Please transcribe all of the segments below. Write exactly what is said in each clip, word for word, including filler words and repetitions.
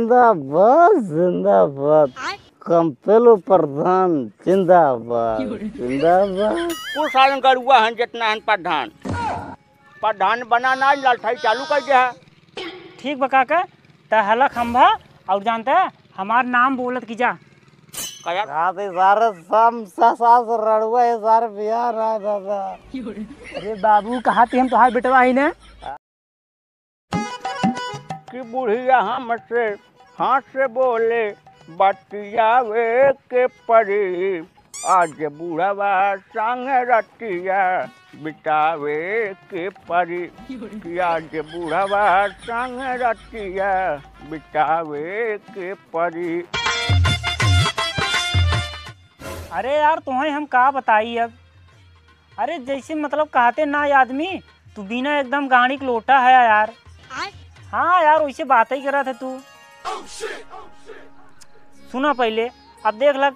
जिंदाबाद, जिंदाबाद। कंपेलू प्रधान जिंदाबाद, जिंदाबाद। कुल सालन गड़ुआ हन, जितना हन प्रधान। प्रधान बना ना, ललठाई चालू कर दे है। ठीक बा काका, त हला खंभा और जानता है, हमार नाम बोलत की जा। का यार? रात ही सारे सम सा-, सास रड़ुआ ये सारे बिहार आए दादा। अरे बाबू, कहा थे हम तोहार बेटवा ही ने? कि बुढ़िया हमसे हाथ से बोले, बतियावे के परी। आज बुढ़वा संग रतिया बितावे के परी, कि आज बुढ़वा संग रतिया बितावे के परी। अरे यार, तुम्हें हम का बताई अब। अरे जैसे मतलब कहते ना आदमी, तू बिना एकदम गाड़ी के लोटा है यार। हाँ यार, वैसे बात ही करत है तू। सुना पहले, अब देख लग,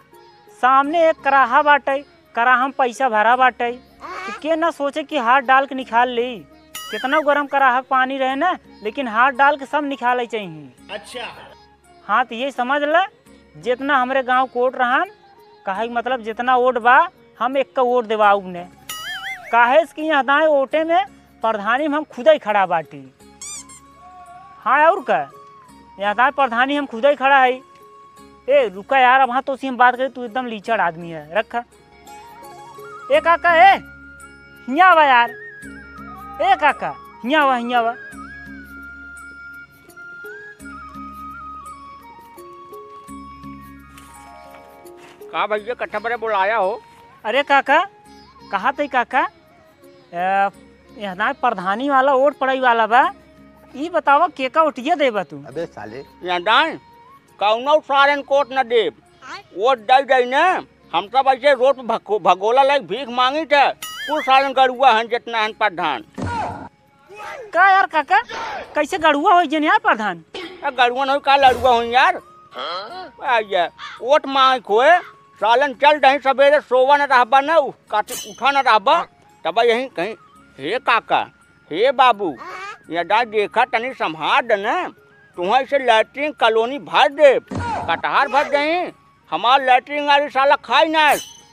सामने एक कराहा बाटे, कराहा में पैसा भरा बाटे, तो के ना सोचे कि हाथ डाल के निकाल ली। कितना गरम कराहा के पानी रहे ना, लेकिन हाथ डाल के सब निकाले चाहिए। अच्छा। हाँ, तो ये समझ ले, जितना हमरे गाँव के वोट रहन, कहे के मतलब जितना वोट बा, हम एक का वोट देवाउब ने। काहे से कि यहाँ दाएं वोटे में प्रधानी में हम खुदा ही खड़ा बाटी। हाँ, और का? यहाँ दाएं प्रधानी हम खुदा ही खड़ा है। ए, रुका यार, अब हाँ तो सी हम बात करें, तू एकदम लीचड़ आदमी है। रख। ए काका, ए, हियाँ आवा यार। ए काका, हियाँ आवा, हियाँ आवा। का भैया, कट्ठा बरे बुलाया हो? अरे काका, कहा थे काका, ए, यहाँ दाएं प्रधानी वाला वोट पड़ई वाला बा, ई बतावा केका वोटिया देबा तू? अबे साले। यहाँ दाएं कौनो सारन के वोट न देब, वोट दई दई न, हम सब ऐसे रोड पे भगो-, भगोला लाइक भीख मांगी थे, कुल सारन गड़ुआ हन जितना हन प्रधान। का यार काका, कैसे गड़ुआ होइ जन यार प्रधान? ए, गड़ुआ न होइ का, लड़ुआ होइ यार। आ ये, वोट मांग खोए, सालन चल दही सबेरे, सोवा न रहबा न, उ-, काटी उठा न रहबा, तब यही कहीं, हे काका, हे बाबू, यदा देखा तनी संभार दे न, तुहाँ इसे लैट्रिन कॉलोनी भर दे, कटहर भर दही, हमार लैट्रिन वाली साला खाई ना,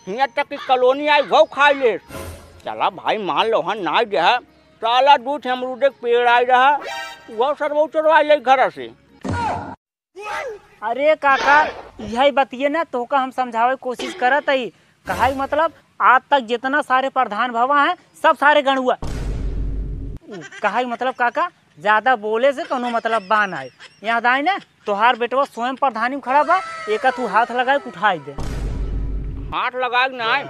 हियाँ तक कि कॉलोनी आई, वो खाई ले। चला भाई, मान लो, हाँ, ना गया, साला दू ठे अमरूदे के पेड़ आई रहा, वो सरवो चोरवा ले घर से। अरे काका, यही बतिये ना तोहका हम समझावे के कोशिश करत हई। कहाई मतलब, आज तक जितना सारे प्रधान भवा हैं, सब सारे गणुआ। कहाई मतलब काका, ज्यादा बोले से कोनो मतलब बा नाय। यहाँ दाई ना, तोहार बेटवा स्वयं प्रधानी में खड़ा बा, एका तू हाथ लगाए के उठाई दे। हाथ लगाए के नाय,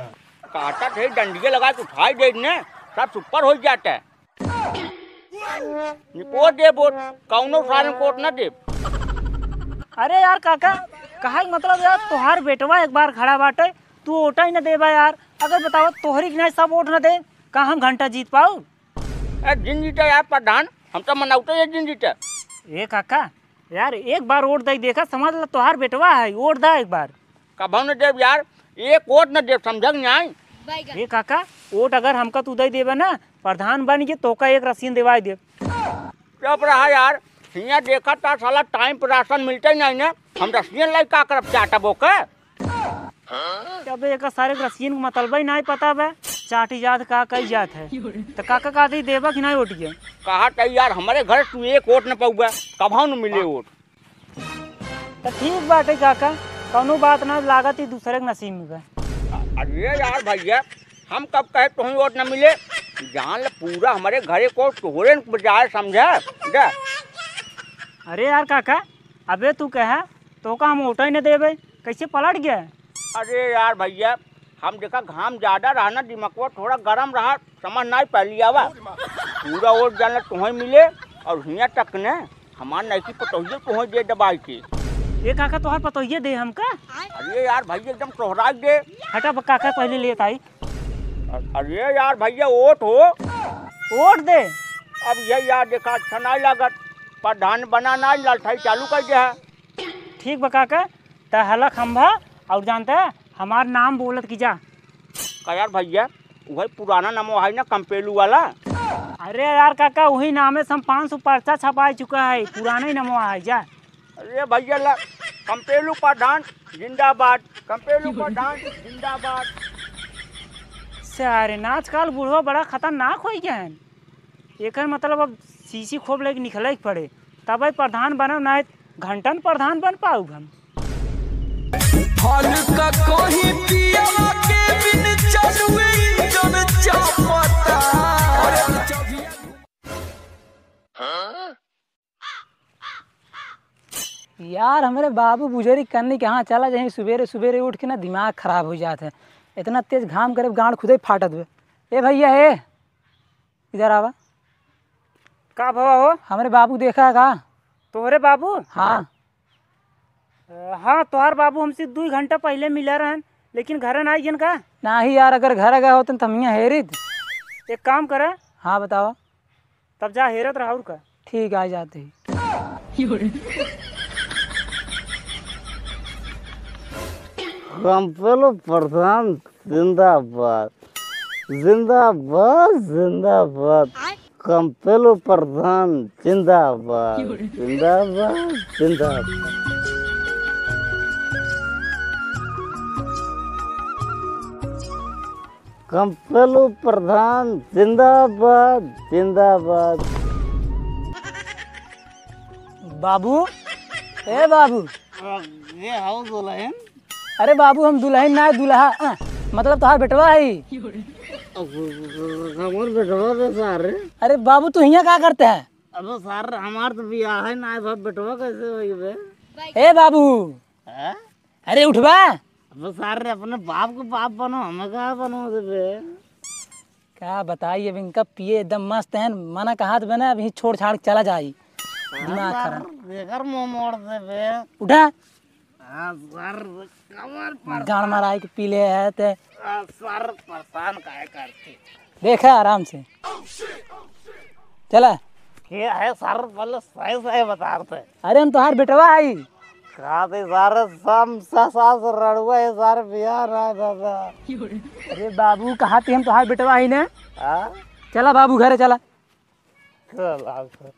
काटा थे डंडिया लगाए के उठाई दे ने, सब सुपर हो जाता है। निपोर दे वोट, कौनो सारे कोट न देब। अरे यार काका, कहा के मतलब यार, तोहार बेटवा एक बार खड़ा बाटे, तू वोटा ही न देबा यार। अगर बतावा, तोहरी के नाय सब वोट न दे, का हम घंटा जीत पाऊ? ए, जिन जीता यार प्रधान, हम तो मनौते ये जिन जीता। ए काका, यार एक बार वोट दई देखा, समझ ला तोहार बेटवा है, वोट दा एक बार। कभौ न देब यार, एक वोट न देब, समझा कि नाई? ए काका, वोट अगर हमका तू दई देबे ना, प्रधान बन के तोका एक रसीन देवाई देब। चुप रहा यार, हियाँ देखा ता साला टाइम पर राशन मिलते ही नहीं ना, हम रसीन लाई का करब, चाटब ओके? अबे एका सारे रसीन के मतलबा ही नाई पता बे, चाटी जात का कई जात है। तो काका का दई देबा कि नाई वोट के? कहा ता यार, हमारे घर तू एक वोट न पउबे, कभौ न मिले वोट। तो ठीक बाटे काका, कौनो बात ना, लागत ही दूसरे के नसीब में बा। अरे यार भैया, हम कब कहे तुहैं वोट न मिले? जान ले, पूरा हमारे घरे को तोहरे न बजाय समझे। जा। अरे यार काका, अबे तू कहे तोका हम वोट ही न देबे, कैसे पलट गया? अरे यार भैया, हम देखा घाम ज्यादा रहा ना, दिमकवा थोड़ा गरम रहा, समझ नाई पइली आवा। पूरा वोट जान ले तुहैं मिले, और हियाँ तक ने हमार नैकी पतोहिए तुहैं दे दबाई के। ए काका, तोहार पतोहिए दे हमका? अरे यार भैया, एकदम सोहराई दे। हटा ब-, काका पहले लेत आई। अ-, अरे यार भैया, वोट हो। वोट दे। अब ये यार देखा, अच्छा नाई लागत, प्रधान बना नाई, ललठाई चालू कर दे है। ठीक बा काका, त हला खंभा और जानता है, हमार नाम बोलत की जा। का यार भैया, वही पुराना नमवा है ना, कंपेलू वाला? अरे यार काका, वही नामे से हम पाँच सौ पर्चा छपाई चुका है, पुराना ही नमवा है जा। अरे भैया ला, कंपेलू प्रधान जिंदाबाद, कंपेलू प्रधान जिंदाबाद। सारे ना, आजकल बुढ़वा बड़ा खतरनाक होइ गया है। एकर मतलब अब सीसी खोब लेके निकले के पड़े, तब प्रधान बनब, ना घंटन प्रधान बन पाउब हम। फल का कोई पियवा के बिन चलुए इंजन चापता। अरे जब यार, हमरे बाबू बुजुर्ग कन्नी के यहाँ चला जाई, सुबेरे सुबेरे उठ के ना दिमाग खराब होइ जात है। इतना तेज घाम करे, गांड खुदे फाटत बे। ए भैया, ए, इधर आवा। का भवा हो? हमरे बाबू देखा है का? तोहरे बाबू? हाँ। अ, हाँ, तोहार बाबू हमसे दुइ घंटा पहिले मिला रहन, लेकिन घरे ना आइयन का? नाही यार, अगर घरे गए होतन त हम हियाँ हेरित। एक काम करा। हाँ, बतावा। तब जा हेरत रहा और का। ठीक, आ जाते ही। कंपेलो प्रधान जिंदाबाद, जिंदाबाद, जिंदाबाद। कंपेलो प्रधान जिंदाबाद, जिंदाबाद, जिंदाबाद। कंपेलू प्रधान जिंदाबाद, जिंदाबाद। बाबू, ए बाबू। ये हाउ दुल्हन? अरे बाबू, हम दुल्हन ना, दुल्हा, अ, मतलब तोहार बेटवा है। अब हमर बेटवा बे सारे। अरे बाबू, तू हियाँ का करते है? अबे सारे, हमार तो बियाह है ना, अब बेटवा कैसे होई बे? ए बाबू। हैं? अरे उठबा। अबे सारे, अपने बाप को बाप बनो, हमें का बनो देबे? का बताई, अब इनका पिए एकदम मस्त है, मना कहा तो बना, अब यहीं छोड़ छाड़ के चला जाई। हाँ, दिमाग सारे, खराब। बेकार मुंह मोड़ देबे। उठा। हाँ, सारे, कमर पर गाड़ माराई के पी ले है ते। हाँ, सारे, परेशान काहे करते? देखा आराम से। चला। के है सारे, पहले सही सही बता दे। अरे हम तोहार बेटवा हई। का दे सारे, सम सा-, सास रड़ुआ है सारे, बियाह ना दादा। अरे बाबू, कहा थे हम तोहार बेटवा हई ने? हाँ? चला बाबू, घरे चला। चला, चला।